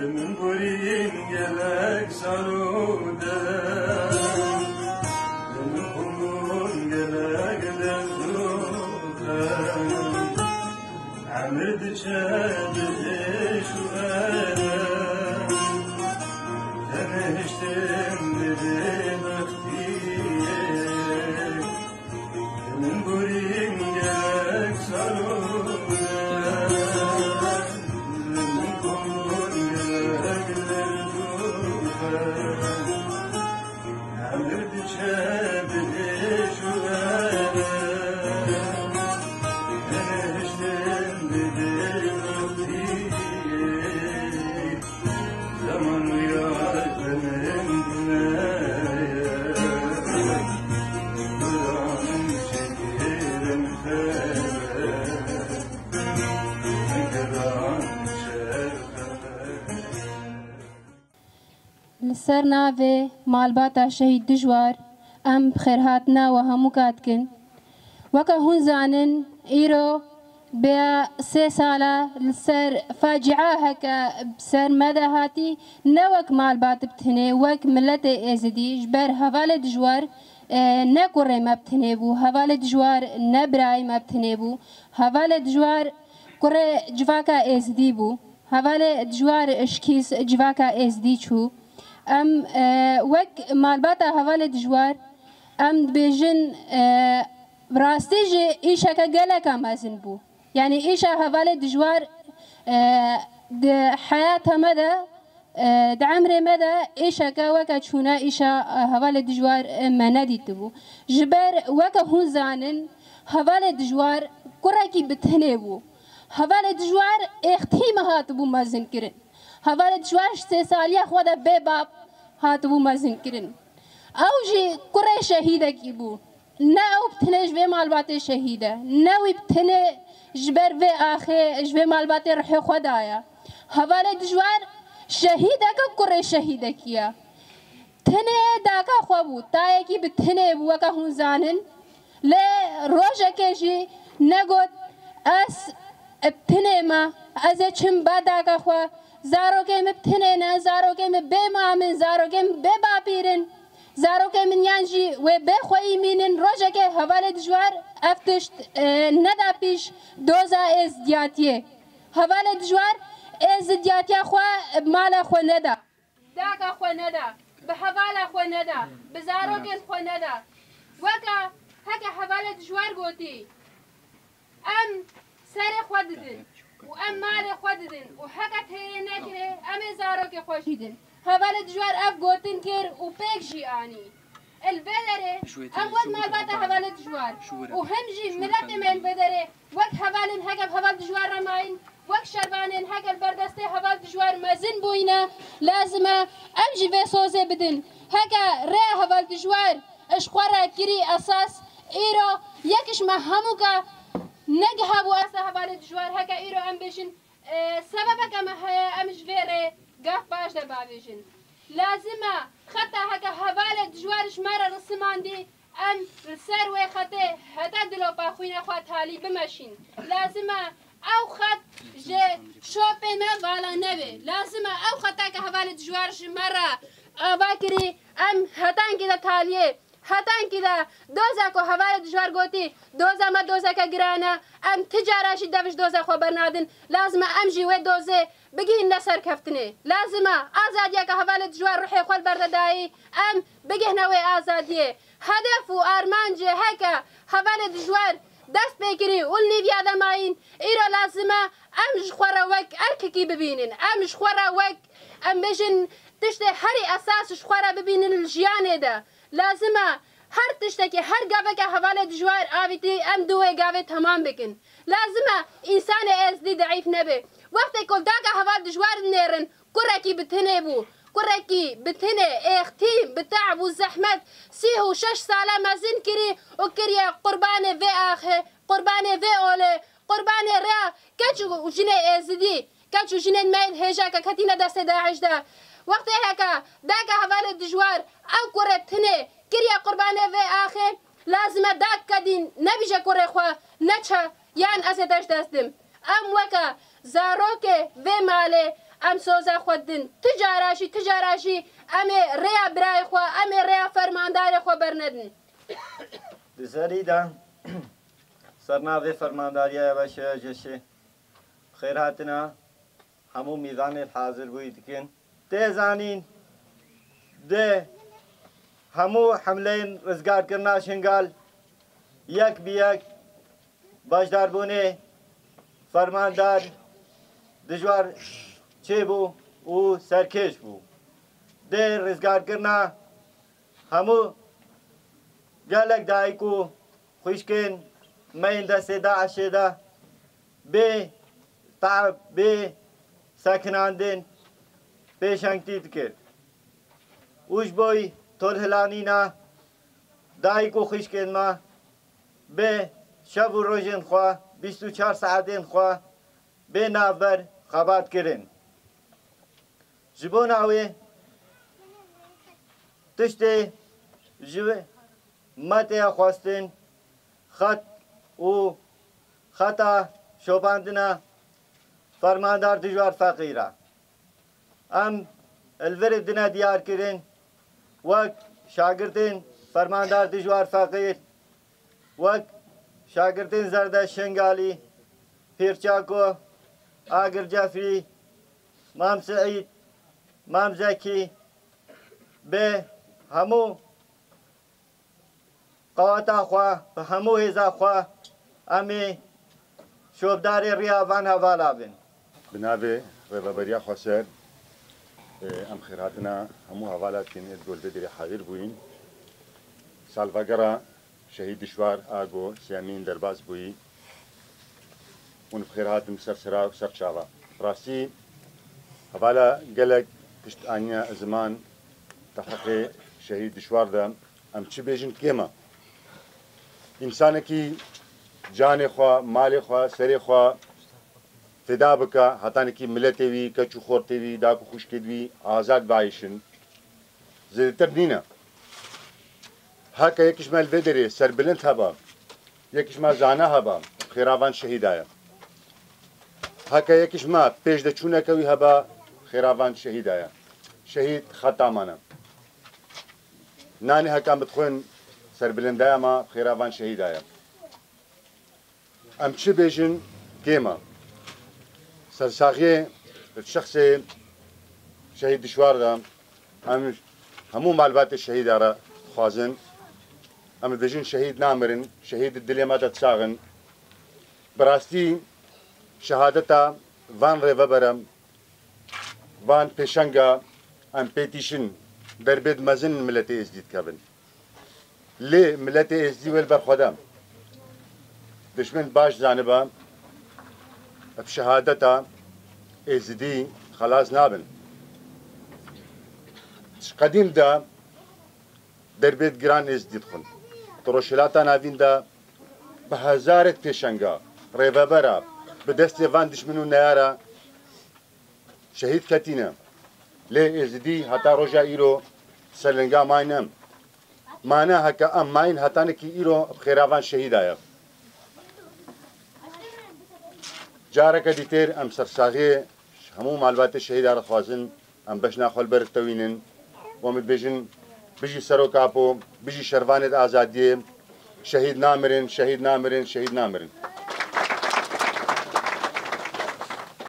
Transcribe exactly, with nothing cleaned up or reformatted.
Min borîn gelek salo de, min xumûn gelek derdû de. Emir diçe bi êş û elem, teniştin bi bêbextiyê. Min borîn gelek salo de, min xumûn gelek derdû de. Emir diçe bi êş û elem, teniştin bi bêbextiyê. Zeman wî ya xenem bûne ye, Kur'an çekêrin xeber, Kur'an çerxebe. Li ser navê malbata Şehîd Dijwar em bi xêrhatina we hemûka dikin. Weke hûn zanin, îro bêya sê sala li ser facia heke bi ser me de hatî, ne wek malbat bi tinê, wek miletê Êzidî ji ber hevalê dijwar, e, ne kurê me bi tinê bû, hevalê dijwar ne birayê me bi tinê bû, hevalê dijwar kurê civaka Êzidî bû. Hevalê dijwar ji kîs civaka Êzdî çû. Em, e, wek malbata hevalê dijwar, em dibêjin, e, bi rastî jî îşeke geleka mezin bû. Yanî îşa hevalê dijwar, e, di heyata me de, e, di emrê me de îşeke weke çûna îşa, e, hevalê dijwar, e, me nedîtibû. Ji ber weke hûn zanin, hevalê dijwar kurekî bi tinê bû. Hevalê dijwar êxtî me hatibû mezin kirin. Hevalê dijwar ji sê saliya xwe de bê bab hatibû mezin kirin. Ew jî kurê şehîdekî bû. Ne ew bi tinê ji vê malbatê şehîd e, ne wî bi tinê ji ber vê axê ji vê malbatê rihê xwe daye. Hevalê dijwar şehîdeke kurê şehîdekî ye. Tenê daka xwe bû, tayekî bi tenê bû, weke hûn zanin. Lê rojekê jî negot, ez bi tenê me, ez ê çim ba daka xwe, zarokê min bi tenê ne, zarokê min bê mam in, zarokê min bê bapîr in, zarokê min yan jî wê bê xweyî mînin. Rojekê hevalê dijwar ev tişt, e, neda pîş doza êzdiyatiyê. Hevalê dijwar êzdiyatiya xwe bi mala xwe neda. Daka xwe neda, bi hevala xwe neda, bi zarokên xwe neda. Weka heke hevalê dijwar gotî, em serê xwe didin û em malê xwe didin û heke têrê nekirê, em ê zarokê xwe jî din. Hevalê dijwar ev gotin kir û pêk jî anî. Li vê derê em wek malbata hevalê dijwar û him jî miletê me li vê derê wek hevalên heke bi heval dijwar re mayîn, wek şervanên heke li ber destê heval dijwar mezin bûyîne, lazim e em jî vê sozê bidin. Heke rêya heval dijwar ji xwe re kirî esas, îro yek ji me hemûka negihabû asta hevalê dijwar. Heke îro em bêjin, e, sebebeke me heye, em ji vê rê gaf baş de bavêjin. Lazim e xeta heke hevalê dijwar ji me re risimandî, em li ser wê xetê heta dilopa xwîna xwe talî bimeşîn. Lazim e ew xet ji şopê me vala nebe. Lazim e ew xeta ke hevalê dijwar ji me re ava kirî, em hetankî de taliyê. Hetankî de doza ku hevalê dijwar gotî, doza me dozeke giran e, em ti cara jî dev ji doza xwe bernadin. Lazim e em jî wê dozê bigihînine serkeftinê. Lazim e azadiyeke hevalê dijwar ruhê xwe li ber de dayî, em bigihne wê azadiyê. Hedef û armancê heke hevalê dijwar dest pê kirî û li nîviya de mayîn, îro lazim e em ji xwe re wek erkekî bibînin. Em ji xwe re wek, em bêjin, tiştê herî esas ji xwe re bibînin li jiyanê de. Lazim e her tiştekî, her gaveke hevalê dijwar avîtî, em di wê gavê temam bikin. Lazim e însanê êzdî deîf nebe. Wextê ku daka heval dijwar dinêrin, kurekî bi tinê bû. Kurekî bi tinê, êxtî, bi te'b û zehmet, sîh û şeş sala mezin kirî û kiriye qurbanê vê axê, qurbanê vê olê, qurbanê rêya keç û jinê êzidî, keç û jinên me yên hêja ke ketîne destê DAIŞ de. Wextê heke daka hevalê dijwar ew kurê tinê kiriye qurbanê vê axê, lazim e daka din nebîje kurê xwe, neçe, yan ez ê te ji dest dim. Em weke zarokê vê malê, Em soza xwe didin. Ti cara jî, ti cara jî em ê rêya birayê xwe, em ê rêya fermandarê xwe bernedin. Di serî de sernavê fermandariya Yavaşeya Ceşê xêrhatina hemû mîvanê hazir bûyî dikin. Tê zanîn, di hemû hemleyên rizgarkirina Şingal yek bi yek beşdarbûnê fermandar dijwar çêbû û serkêş bû. Di rizgarkirina hemû gelek dayik û xwişkên me yên destê DAIŞê de bê tab, bê sekinandin pêşengtî dikir. Û ji bo tolhilanîna dayik û xwişkên me bi şev û rojên xwe, bîst û çar saetên xwe bê navber xebat kirin. Ji bona wê tiştê ji me tê xwestin, xet û xeta şopandina fermandar dijwar feqîr e. Em li vir dine diyar kirin, wek şagirtên fermandar dijwar feqîr, wek şagirtên Zerdeşt Şingalî, Pîr Çako, Agir Cefrî, Mam Seîd, Mam Zekî, bi hemû qeweta xwe, bi hemû hêza xwe em ê şopdarê riya van hevala bin. Bi navê Rêveberiya Xweser, e, em xêrhatina hemû hevala dikin ê di gor vê derê hazir bûyîn. Salvegera Şehîd Dişwar a ku sêyemîn derbas bûyî. Hûn bi xêr hatin ser sera û ser çava. Rastî, hevala gelek tişt aniye ziman di heqê Şehîd Dişwar de. Em çi bêjin kêm e. Însanekî canê xwe, malê xwe, serê xwe feda bike, hetanekî miletê wî, keç û xortê wî, dayik û xwişkê wî azad biayîşin. Zêdetir nîne. Heke yekî ji me li vê derê serbilind heba, yekî ji me zana heba, xêra van şehîda ye. Heke yekî ji me pêşdeçûneke wî heba, xêra van şehîda ye. Şehîd xeta me ne. Nanî heke em bi dixwin serbilindaya me, xêra van şehîda ye. Em çi bêjin kêm e. Sersaxiyê şexsê Şehîd Dişwar de em hemû malbatê şehîda re dixwazin. Em dibêjin şehîd namirin, şehîd di dilê me de disaxin. Bi rastî şehadeta van rêvebere, van pêşenga em pê tîşin, derbêt mezin miletê êzdî dikevin. Lê miletê êzdî wê li ber xwe de. Dişmin baş zanibe, bi şehadeta êzidî xelas nabin. Ji qedîm de derbêt giran êzidî dixwin. Di Rojhilata Navîn de bi hezarek pêşenga, rêvebera, bi destê van dişmin û neyara şehîd ketîne. Lê êzidî heta roja îro ser linga mayîn em. Mane heke em mayîn hetanekî îro bi xêra van şehîda ye. Careke dîtir em sersaxiyê hemû malbatê şehîda re dixwazin, em beşna xwe li ber tewînin. Û em dibêjin, bijî Serok Apo, bijî şervanê di azadiyê, şehîd namirin, şehîd namirin, şehîd namirin.